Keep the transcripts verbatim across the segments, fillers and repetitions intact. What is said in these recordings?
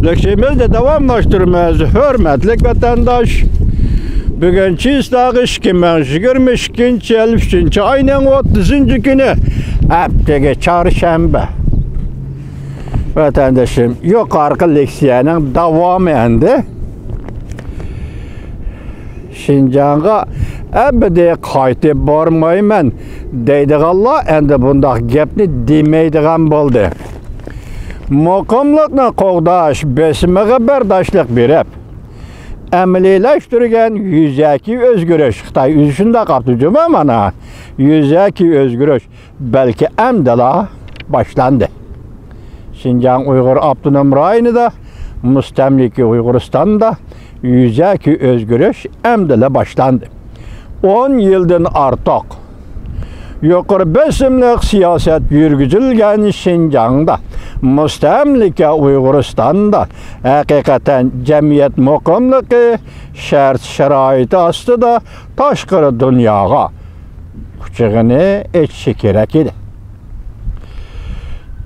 سۆزلىشىمىزنى داۋاملاشتۇرىمىز، ھۆرمەتلىك ۋەتەنداش. بۈگۈن چىسلاغ ئىككى مىڭ يىگىرمە ئىككىنچى يىل ئۈچىنچى ئاينىڭ ئوتتۇزىنچى كۈنى، ھەپتىگە چارشەنبە. ۋەتەندىشىم، يۇقىرىقى لېكسىيەنىڭ داۋامى ئەمدى. شىنجاڭغا ئەبەدىي قايتىپ بارمايمەن دەيدىغانلار ئەمدى بۇنداق گەپنى دېمەيدىغان بولدى. مۇقىملىقنى قوغداش بېسىمىغا بەرداشلىق بېرىپ، ئەمەلىيلەشتۈرگەن يۈزەكى ئۆزگىرىش، خىتاي ئۆزى شۇنداق قاپتۇ جۇمۇ مانا، يۈزەكى ئۆزگىرىش بەلكى ئەمدىلا باشلاندى. شىنجاڭ ئۇيغۇر ئاپتونوم رايونىدا، مۇستەملىكە ئۇيغۇرىستاندا يۈزەكى ئۆزگىرىش ئەمدىلا باشلاندى. ئون يىلدىن ئارتۇق يۇقىرى بېسىملىق سىياسەت يۈرگۈزۈلگەن شىنجاڭدا، مۇستەملىكە ئۇيغۇرىستاندا ھەقىقەتەن جەمئىيەت مۇقىملىقى شەرت-شارائىتى ئاستىدا تاشقىرى دۇنياغا قۇچىقىنى ئېچىشى كېرەك ئىدى.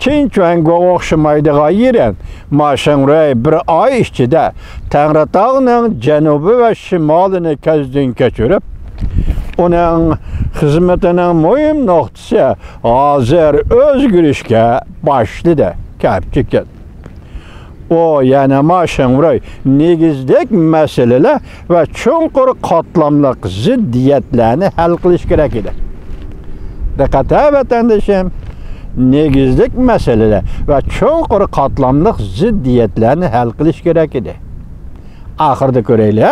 چىن چۈەنگوغا ئوخشىمايدىغان يېرى، ما شىڭرۇي بىر ئاي ئىچىدە تەڭرىتاغنىڭ جەنۇبى ۋە شىمالىنى كۆزدىن كەچۈرۈپ، ئۇنىڭ خىزمىتىنىڭ مۇھىم نۇقتىسى ھازىر ئۆزگىرىشكە باشلىدى. كەپچىكىن. ئۇ يەنە ما شىڭرۇي نېگىزلىك مەسىلىلەر ۋە چوڭقۇر قاتلاملىق زىددىيەتلەرنى ھەل قىلىش كېرەك ئىدى. دىققەت ھە، ۋەتەندىشىم، نېگىزلىك مەسىلىلەر ۋە چوڭقۇر قاتلاملىق زىددىيەتلەرنى ھەل قىلىش كېرەك ئىدى. ئاخىرىدا كۆرەيلى.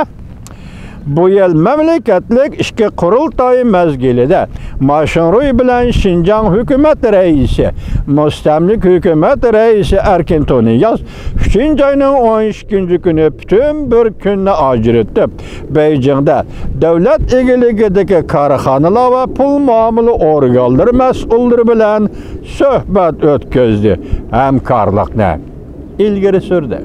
بۇ يىل مەملىكەتلىك ئىچكى قۇرۇلتاي مەزگىلىدە ما شىڭرۇي بىلەن شىنجاڭ ھۆكۈمەت رەئىسى، مۇستەملىكە ھۆكۈمەت رەئىسى ئەركىن تۇنىياز ئۈچىنچى ئاينىڭ ئون ئىككىنچى كۈنى پۈتۈن بىر كۈننى ئاجرىتىپ، بېيجىڭدا دۆلەت ئىگىلىكىدىكى كارخانىلار ۋە پۇل مۇئامىلە ئورگانلىرى مەسئۇللىرى بىلەن سۆھبەت ئۆتكۈزدى، ھەمكارلىقنى ئىلگىرى سۈردى.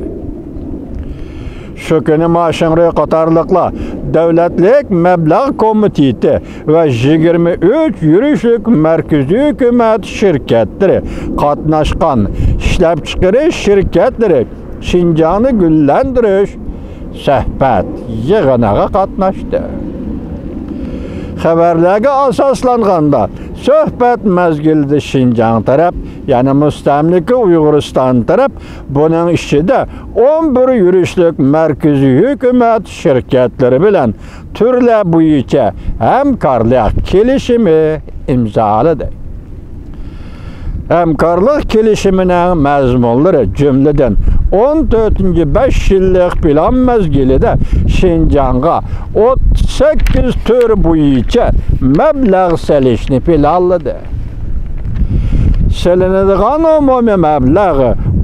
شۇ كۈنى ما شىڭرۇي قاتارلىقلار دۆلەتلىك مەبلەغ كومىتېتى ۋە يىگىرمە ئۈچ يۈرۈشلۈك مەركىزىي ھۆكۈمەت شىركەتلىرى قاتناشقان ئىشلەپچىقىرىش شىركەتلىرى شىنجاڭنى گۈللەندۈرۈش سۆھبەت يىغىنىغا قاتناشتى. خەۋەرلەرگە ئاساسلانغاندا، سۆھبەت مەزگىلىدە شىنجاڭ تەرەپ، يەنى مۇستەملىكە ئۇيغۇرىستان تەرەپ، بۇنىڭ ئىچىدە ئون بىر يۈرۈشلۈك مەركىزىي ھۆكۈمەت شىركەتلىرى بىلەن تۈرلەر بويىچە ھەمكارلىق كېلىشىمى ئىمزالىدى. ھەمكارلىق كېلىشىمىنىڭ مەزمۇنلىرى، جۈملىدىن، ئون تۆتىنچى بەش يىللىق پىلان مەزگىلىدە شىنجاڭغا ئوتتۇز سەككىز تۈر بويىچە مەبلەغ سېلىشنى پىلانلىدى. سېلىنىدىغان ئومۇمىي مەبلەغ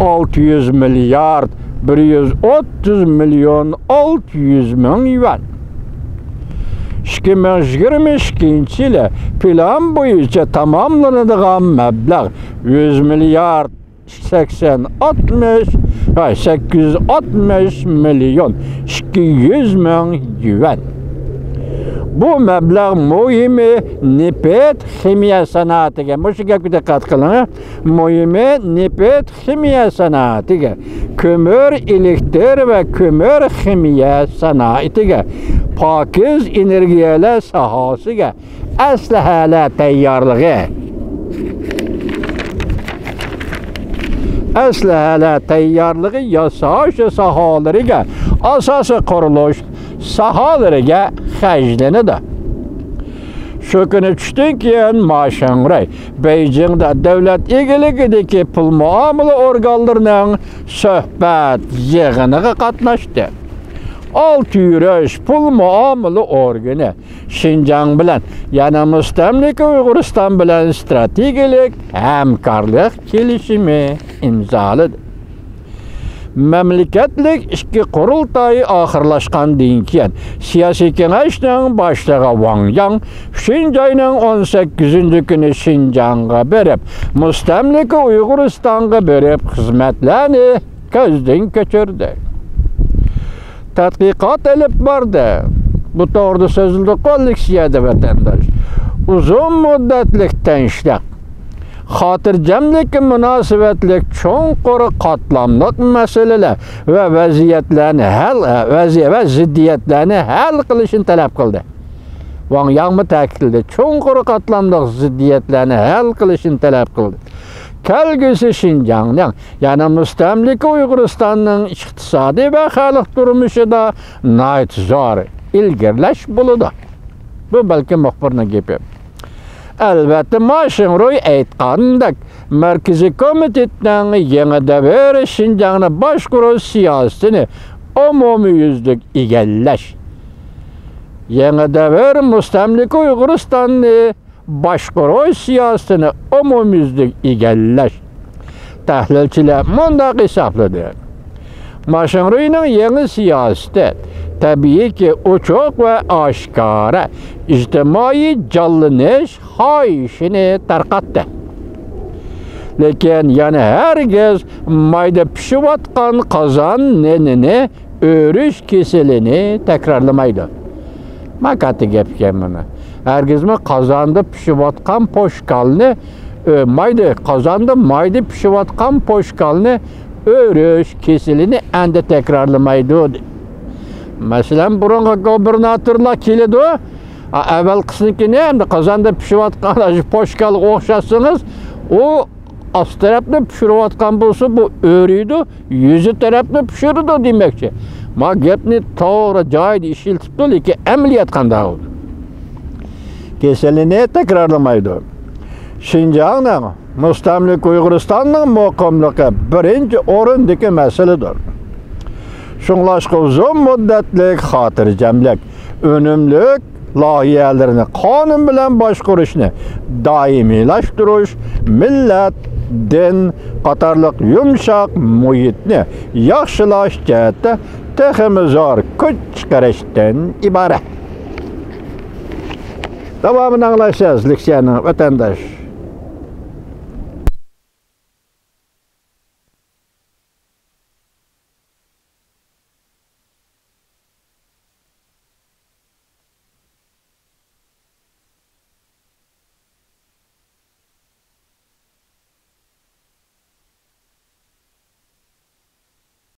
ئالتە يۈز مىليارد بىر يۈز ئوتتۇز مىليون ئالتە يۈز مىڭ يۈەن. ئىككى مىڭ يىگىرمە ئىككىنچى يىلى پىلان بويىچە تاماملىنىدىغان مەبلەغ يۈز مىليارد سەكسەن ئاتمىش، ھاي، سەككىز يۈز ئاتمىش مىليون ئىككى يۈز مىڭ يۈەن. بۇ مەبلەغ مۇھىمى نېفىت خىمىيە سانائىتىگە، مۇشۇ گەپكە دىققەت قىلىڭ، مۇھىمى نېفىت خىمىيە سانائىتىگە، كۆمۈر، ئېلېكتر ۋە كۆمۈر خىمىيە سانائىتىگە، پاكىز ئېنېرگىيەلەر ساھەسىگە، ئەسلىھەلەر تەييارلىقى، ئەسلىھەلەر تەييارلىقى ياساش ساھەلىرىگە، ئاساسىي قۇرۇلۇش ساھەلىرىگە خەجلىنىدۇ. شۇ كۈنى چۈشتىن كېيىن ما شىڭرۇي بېيجىڭدا دۆلەت ئىگىلىكىدىكى پۇل مۇئامىلە ئورگانلىرىنىڭ سۆھبەت يىغىنىغا قاتناشتى. ئالتە يۈرۈش پۇل مۇئامىلە ئورگىنى شىنجاڭ بىلەن، يەنى مۇستەملىكە ئۇيغۇرىستان بىلەن ئىستراتېگىيەلىك ھەمكارلىق كېلىشىمى ئىمزالىدى. مەملىكەتلىك ئىچكى قۇرۇلتاي ئاخىرلاشقاندىن كېيىن، سىياسىي كېڭەشنىڭ باشلىقى ۋاڭ ياڭ ئۈچىنچى ئاينىڭ ئون سەككىزىنچى كۈنى شىنجاڭغا بېرىپ، مۇستەملىكە ئۇيغۇرىستانغا بېرىپ خىزمەتلەرنى كۆزدىن كەچۈردى. تەتقىقات ئېلىپ باردى. بۇ توغرىدا سۆزلىدۇققۇ لېكسىيەدە، ۋەتەنداش. ئۇزۇن مۇددەتلىك تىنچلىق، خاتىرجەملىككە مۇناسىۋەتلىك چوڭقۇر قاتلاملىق مەسىلىلەر ۋە ۋەزىيەتلەرنى ھەل، ۋەزىيە-، ۋە زىددىيەتلەرنى ھەل قىلىشنى تەلەپ قىلدى. ۋاڭ ياڭمۇ تەكىتلىدى، چوڭقۇر قاتلاملىق زىددىيەتلەرنى ھەل قىلىشنى تەلەپ قىلدى. كەلگۈسى شىنجاڭنىڭ، يەنى مۇستەملىكە ئۇيغۇرىستاننىڭ ئىقتىسادىي ۋە خەلق تۇرمۇشىدا ناھايىتى زور ئىلگىرىلەش بولىدۇ. بۇ بەلكى مۇخبىرنىڭ گېپى. ئەلۋەتتە، ما شىڭرۇي ئېيتقاندەك، مەركىزىي كومىتېتنىڭ يېڭى دەۋر شىنجاڭنى باشقۇرۇش سىياسىتىنى ئومۇميۈزلۈك ئىگىلەش، يېڭى دەۋر مۇستەملىكە ئۇيغۇرىستاننى باشقۇرۇش سىياسىتىنى ئومۇميۈزلۈك ئىگىلەش. تەھلىلچىلەر مۇنداق ھېسابلىدى. ما شىڭرۇينىڭ يېڭى سىياسىتى، تەبىئىيكى، ئوچۇق ۋە ئاشكارا ئىجتىمائىي جانلىنىش خاھىشىنى تارقاتتى. لېكىن يەنە ھەرگىز مايدا پىشىۋاتقان قازان نېنىنى ئۆرۈش كېسىلىنى تەكرارلىمايدۇ. ما كاتتا گەپ ئىكەن مانا. ھەرگىزمۇ قازاندا پىشىۋاتقان پوشكالنى، ئۆ، مايدا، قازاندا مايدا پىشىۋاتقان پوشكالنى ئۆرۈش كېسىلىنى ئەمدى تەكرارلىمايدۇ. مەسىلەن، بۇرۇنقى گۇبېرناتورلار كېلىدۇ، ئا، ئەۋەلقىسىنىڭكىنى ئەمدى قازاندا پىشىۋاتقان شۇ پوشكالغا ئوخشاتسىڭىز، ئۇ ئاستى تەرەپنى پىشۇرۇۋاتقان بولسا، بۇ ئۆرۈيدۇ، يۈزى تەرەپنى پىشۇرىدۇ دېمەكچى. ما گەپنى توغرا جايىدا ئىشلىتىپتۇ، لېكىن ئەمەلىيەت قانداق بولىدۇ؟ كېسىلىنى تەكرارلىمايدۇ. شىنجاڭنىڭ، مۇستەملىكە ئۇيغۇرىستاننىڭ مۇقىملىقى بىرىنچى ئورۇندىكى مەسىلىدۇر. شۇڭلاشقا ئۇزۇن مۇددەتلىك خاتىرجەملىك، ئۈنۈملۈك لايىھەلىرىنى قانۇن بىلەن باشقۇرۇشنى دائىمىيلاشتۇرۇش، مىللەت، دىن قاتارلىق يۇمشاق مۇھىتنى ياخشىلاش جەھەتتە تېخىمۇ زور كۈچ چىقىرىشتىن ئىبارەت. داۋامىنى ئاڭلايسىز، لېكسىيەنىڭ ۋەتەنداش